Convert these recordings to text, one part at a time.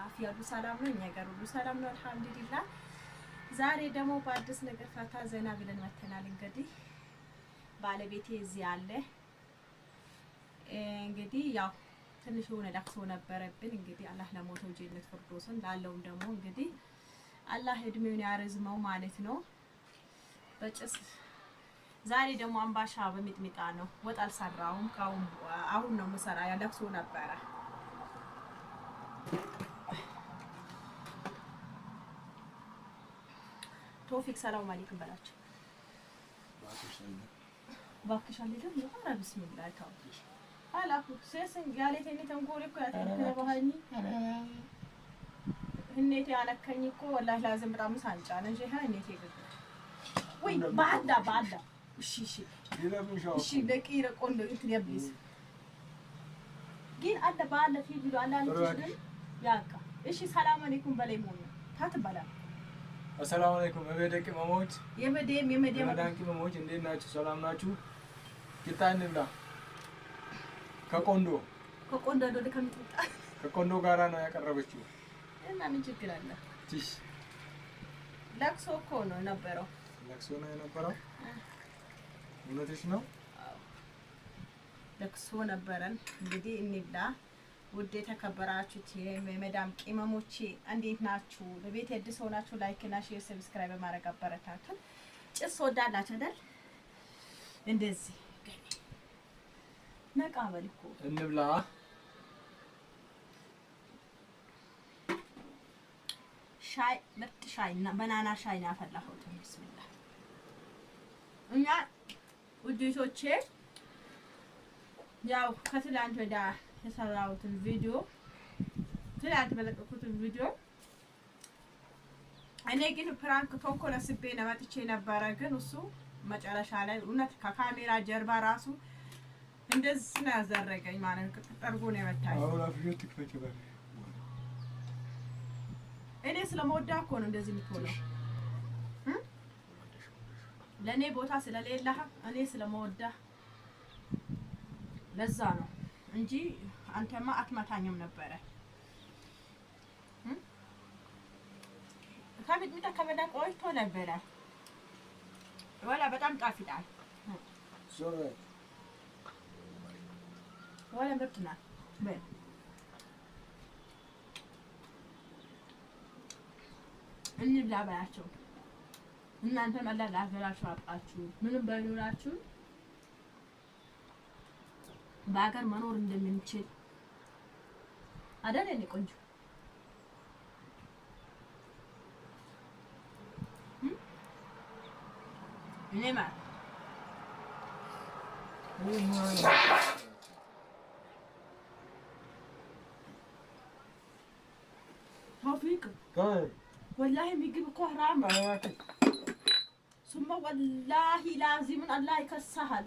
አፍያ፣ ሁሉ ሰላም ነው። እኛ ጋር ሁሉ ሰላም ነው፣ አልሐምዱሊላህ። ዛሬ ደግሞ በአዲስ ነገር ፈታ ዘና ብለን መተናል። እንግዲህ ባለቤቴ እዚህ አለ። እንግዲህ ያው ትንሽ የሆነ ለቅሶ ነበረብን። እንግዲህ አላህ ለሞተው ጀነት ፍርዶስን ላለውም ደግሞ እንግዲህ አላህ እድሜውን ያረዝመው ማለት ነው። በጭስ ዛሬ ደግሞ አምባሻ በሚጥሚጣ ነው። ወጥ አልሰራውም። ካሁን አሁን ነው የምሰራ። ለቅሶ ነበረ። ቶፊክ ሰላም አለይኩም በላቸው። እባክሽ አልሄድም። ኧረ ቢስሚላህ ተው አላኩ ሴስን ያሌቴኒ ተንኮል እኮ ያተከባህኒ እኔቴ አለከኝ እኮ ወላሂ ላዝም በጣም ሳንጫ ነው እንጂ እኔቴ ግግ ወይ ባዳ ባዳ እሺ እሺ እሺ ለቂረ ቆንዶ እንትን ያብሊስ ግን አለ ባለ ፊ ብሎ አላልኩሽ ያቃ እሺ ሰላም አለይኩም በላይ ሞኝ ታትበላ። አሰላሙ አለይኩም የመደ ቅመሞች የመደም የመደም የመዳን ቅመሞች እንዴት ናችሁ? ሰላም ናችሁ? ቂጣ እንብላ። ከቆንዶ ከቆንዶ ዶደ ከሚጥጣ ከቆንዶ ጋራ ነው ያቀረበችው። እና ምን ችግር አለ? ትሽ ለቅሶ እኮ ነው የነበረው። ለቅሶ ነው የነበረው። እውነትሽ ነው። ለቅሶ ነበረን። እንግዲህ እንብላ። ውድ የተከበራችሁት የመዳም ቅመሞቼ እንዴት ናችሁ? ለቤት አዲስ ሆናችሁ like እና share subscribe በማድረግ አበረታቱን። ጭስ ወዳላችሁ አይደል? እንደዚህ ነቃ በል እኮ እንብላ። ሻይ ምርጥ ሻይ እና በናና ሻይ ነው ያፈላሁት። ቢስሚላህ እና ውዶቼ ያው ከትላንት ወዲያ የሰራሁትን ቪዲዮ ትላንት በለቀኩትን ቪዲዮ እኔ ግን prank ተንኮል አስቤ ነው መጥቼ ነበረ። ግን እሱ መጨረሻ ላይ እውነት ከካሜራ ጀርባ ራሱ እንደዚህ ነው ያዘረገኝ ማለት ነው። ቅጥቅጥ አድርጎ ነው የመታኝ። እኔ ስለመወዳ እኮ ነው እንደዚህ የምትሆነው። ለእኔ ቦታ ስለሌለህ እኔ ስለመወዳ ለዛ ነው እንጂ አንተማ አትመታኝም ነበረ። ከሚጥሚጣ ከበላ ቆይቶ ነበረ። ወላ በጣም ጣፍጣል። ወላ ምርጥ ናት። እንብላ በላቸው። እናንተም አላህ ለሀገራችሁ አብቃችሁ። ምንም ባይኖራችሁ በሀገር መኖር እንደምንችል አይደል? እኔ ቆንጆ እኔ ማለት ቶፊቅ ወላሂ ምግብ እኮ ሐራም ነው። ሱመ ወላሂ ላዚምን አላህ ይከሳሃል።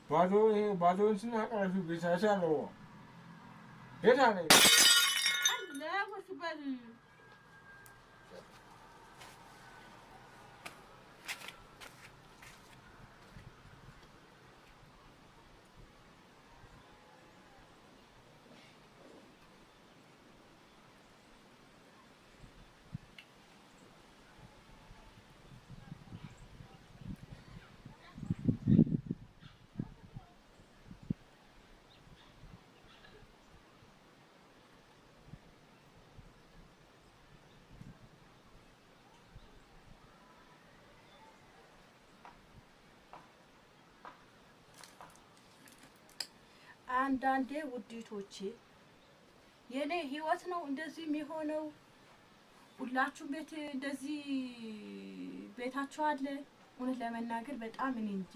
ባዶ ባዶ እንትን አቀረብሽው ቤታሽ አለው የት አለ? አላሁ አክበር። አንዳንዴ ውዲቶቼ የኔ ህይወት ነው እንደዚህ የሚሆነው። ሁላችሁም ቤት እንደዚህ ቤታችሁ አለ። እውነት ለመናገር በጣም እኔ እንጃ።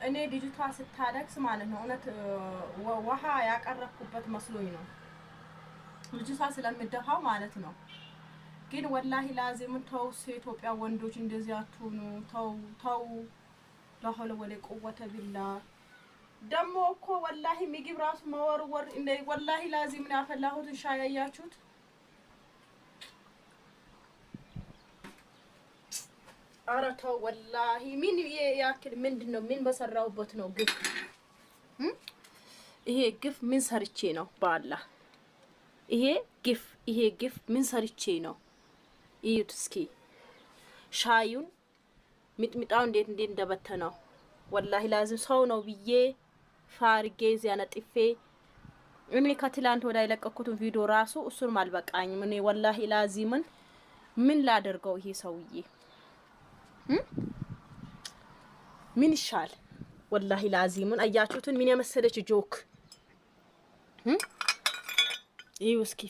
እኔ ልጅቷ ስታለቅስ ማለት ነው እውነት ውሃ ያቀረብኩበት መስሎኝ ነው ልጅቷ ስለምደፋው ማለት ነው። ግን ወላሂ ላዚም ተው፣ የኢትዮጵያ ወንዶች እንደዚህ አትሁኑ። ተው ተው። لا حول ولا قوة بالله። ደግሞ እኮ ወላሂ ምግብ ራሱ መወርወር እንደ ወላሂ ላዚም ነው ያፈላሁትን ሻይ አያችሁት? ኧረ ተው ወላሂ ምን ያክል ምንድን ነው? ምን በሰራሁበት ነው ግፍ? ይሄ ግፍ ምን ሰርቼ ነው? በአላህ ይሄ ግፍ፣ ይሄ ግፍ ምን ሰርቼ ነው? እዩት እስኪ ሻዩን ሚጥሚጣው እንዴት እንዴት እንደበተነው። ወላሂ ላዚም ሰው ነው ብዬ ፋርጌ እዚያ ነጥፌ እኔ ከትላንት ወዲያ የለቀኩትን ቪዲዮ ራሱ እሱንም አልበቃኝም። እኔ ወላሂ ላዚምን ምን ላደርገው ይሄ ሰውዬ ምን ይሻል? ወላሂ ላዚምን አያችሁትን ምን የመሰለች ጆክ ይህ እስኪ